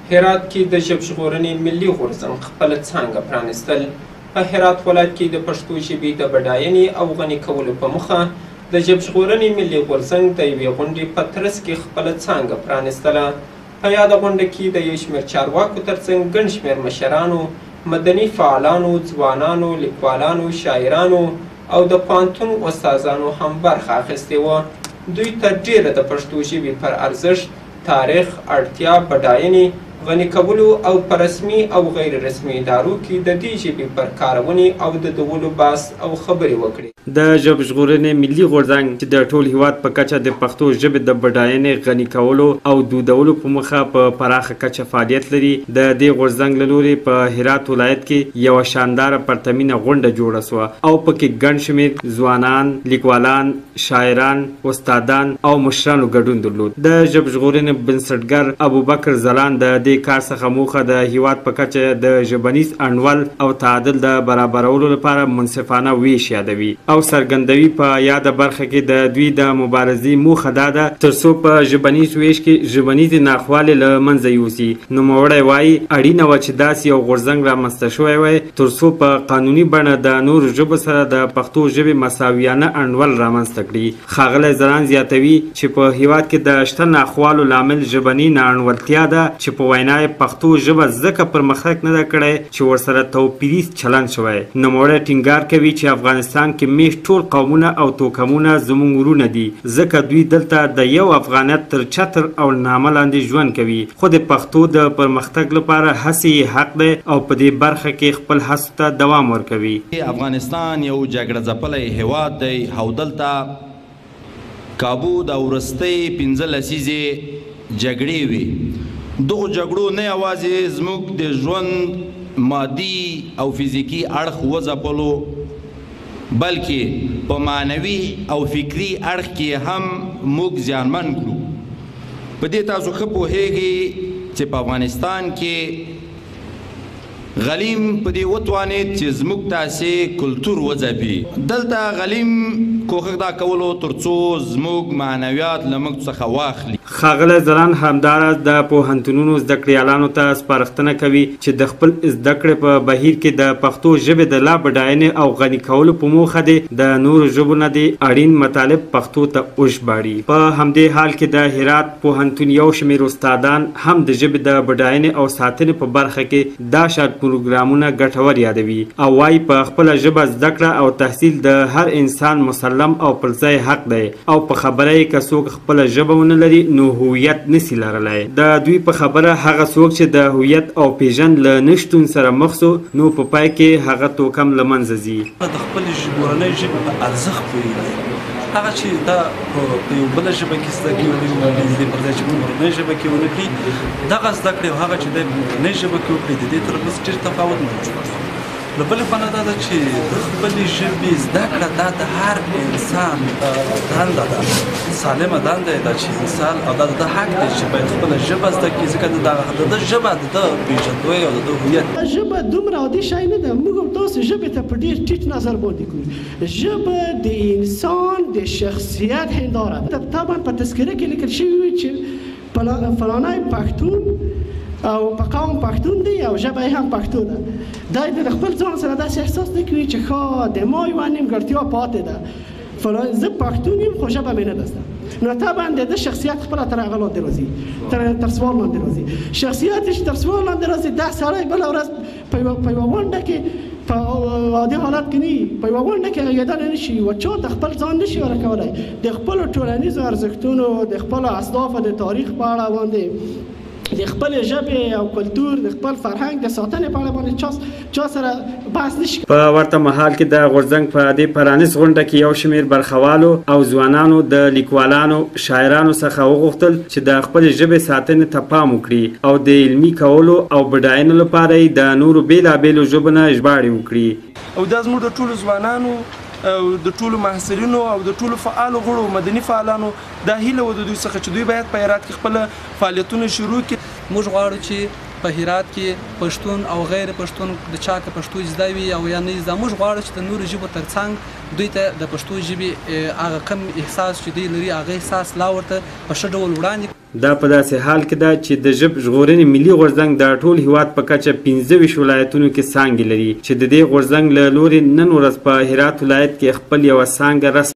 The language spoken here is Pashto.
هرات کې د ژبژغورنې ملي غورځنګ خپله څانګه پرانیستل. په هرات ولایت کې د پښتو ژبې د بډاینې او غني کولو په موخه د ژبژغورنې ملي غورځنګ د یوې غونډې په ترڅ کې خپله څانګه پرانیستله. په یاده غونډه کې د یو شمېر چارواکو ترڅنګ ګڼ شمېر مشرانو، مدني فعالانو، ځوانانو، لیکوالانو، شاعرانو او د پوهنتون استادانو هم برخه اخیستې وه. دوی تر ډېره د پښتو ژبې پر ارزښت، تاریخ، اړتیا، بډاینې، غني کولو او په رسمي او غیر رسمي ادارو کې د دې ژبې پر کارونې او د دولو بحث او خبرې وکړې. د ژبژغورنې ملي غورځنګ چې د ټول هیواد په کچه د پښتو ژبې د بډاینې، غني کولو او دودولو په موخه په پراخه کچه فعالیت لري، د دې غورځنګ له لوري په هرات ولایت کې یوه شانداره پرتمینه غونډه جوړه سوه او پکې ګڼ شمېر ځوانان، لیکوالان، شاعران، استادان او مشرانو ګډون درلود. د ژبژغورنې بنسټګر ابوبکر ځلاند د دې کار څخه موخه د هیواد په کچه د ژبنیز انډول او تعادل د برابرولو لپاره منصفانه ویش یادوي او څرګندوي په یاده برخه کې د دوی د مبارزې موخه دا ده ترڅو په ژبنیز ویش کې ژبنیزې ناخوالې له منځه یوسي. نوموړی وایي اړینه وه چې داسې یو غورځنګ رامنځته شوی وای ترڅو په قانوني بڼه د نورو ژبو سره د پښتو ژبې مساویانه انډول رامنځته کړي. ښاغلی ځلاند زیاتوي چې په هیواد کې د شته ناخوالو لامل ژبني ناانډولتیا ده چې په وینا یې پښتو ژبه ځکه پرمختګ نه ده کړی چې ورسره توپیریز چلند شوی. نوموړی ټینګار کوي چې افغانستان کې میشت ټول قومونه او توکمونه زموږ وروڼه دي، ځکه دوی دلته د یو افغانیت تر چتر او نامه لاندې ژوند کوي، خو د پښتو د پرمختګ لپاره هڅې یې حق دی او په دې برخه کې خپل هڅو ته دوام ورکوي. افغانستان یو جګړه ځپلی هیواد دی او دلته کابو د وروستۍ 15 لسیزې جګړې وې. دغو جګړو نه یوازې زموږ د ژوند مادي او فزیکي اړخ وځپلو، بلکې په معنوي او فکري اړخ کې هم موږ زیانمن کړو. په دې تاسو ښه پوهیږئ چې په افغانستان کې غلیم په دې وتوانید چې زموږ تاسې کلتور وځپي. دلته غلیم کوښښ دا کولو ترڅو زموږ معنویات له موږ څخه واخلي. ښاغلی ځلاند همداراز د پوهنتونونو زده کړیالانو ته سپارښتنه کوي چې د خپل زده کړې په بهیر کې د پښتو ژبې د لا بډاینې او غني کولو په موخه دې د نورو ژبو نه دې اړین مطالب پښتو ته وژباړي. په همدې حال کې د هرات پوهنتون یو شمېر استادان هم د ژبې د بډاینې او ساتنې په برخه کې دا شان پروګرامونه ګټور یادوي او وایي په خپله ژبه زده کړه او تحصیل د هر انسان مسلم او پر ځای حق دی او په خبره یې که څوک خپله ژبه ونه لري نو هویت نسی لرلی. د دوی په خبره هغه څوک چې د هویت او پیژند له نشتون سره مخ سو نو په پای کې هغه توکم له منځه ځي. د خپلې مورنۍ ژبې په ارزښت پوهېږي، هغه چې دا په یو بله ژبه کې زده کړې وکړي، د دې پر ځای چې په مورنۍ ژبه کې ونه کړي، دغه زده کړې او هغه چې دی په مورنۍ ژبه کې وکړي د دې ترمنځ ډېر تفاوت موجود دی. له بلې خوا نه دا ده چې د خپلې ژبې زده کړه دا د هر انسان دنده ده، سالمه دنده یې ده چې انسان او دا د ده حق دی چې باید خپله ژبه زده کړي، ځکه د ده ژبه د ده پېژندوی او د ده هویت. ژبه دومره عادي شی نه ده، موږ او تاسو ژبې ته په ډېر ټیټ نظر باندې ګورو. ژبه د انسان د شخصیت هنداره ده. طبعا په تذکره کې لیکل شوي وي چې فلانی پښتون او په قوم پښتون دی او ژبه یې هم پښتو ده. دا د خپل ځان سره داسې احساس نه کوي چې ښه د ما یوه نیمګړتیا پاتې ده، زه پښتون یم خو ژبه مې نه ده زده. نو طبعا د ده شخصیت خپله تر هغه لاندې راځي، تر سوال لاندې راځي. شخصیت چې تر سوال لاندې راځي، دا سړی بله ورځ په یوه غونډه کې په عادي حالت کې نه، په یوه غونډه کې غږېدلی نه شي، و چا ته خپل ځان نه شي ورکولی. د خپلو ټولنیزو ارزښتونو، د خپلو اهدافو د تاریخ په اړه باندې، د خپلې ژبې او کلتور، د خپل فرهنګ د ساتنې په اړه باندې چا سره بحث نشي. په ورته مهال کې د غورځنګ په دې پرانیست غونډه کې یو شمېر برخوالو او ځوانانو د لیکوالانو، شاعرانو څخه وغوښتل چې د خپلې ژبې ساتنې ته پام وکړي او د علمي کولو او بډاینو لپاره یې د نورو بېلابېلو ژبو نه ژباړې وکړي. او دا زموږ د ټولو ځوانانو، د ټولو محصلینو او د ټولو فعالو غړو، مدني فعالانو دا هیله وه د دوی څخه چې دوی باید په هرات کې خپله فعالیتونه شروع کړي. موږ غواړو چې په هرات کې پښتون او غیر پښتون د چا که پښتو زده وي او یا نه زده، موږ غواړو چې د نورو ژبو ترڅنګ دوی ته د پښتو ژبې هغه کم احساس چې دوی لري هغه احساس لا ورته په ښه ډول وړاندې. دا په داسې حال کې ده چې د ژب ژغورنې ملي غورځنګ د ټول هیواد په کچه 25 ولایتونو کې څانګې لري چې د دې غورځنګ له لوري نن ورځ په هرات ولایت کې خپل یوه څانګه رسماً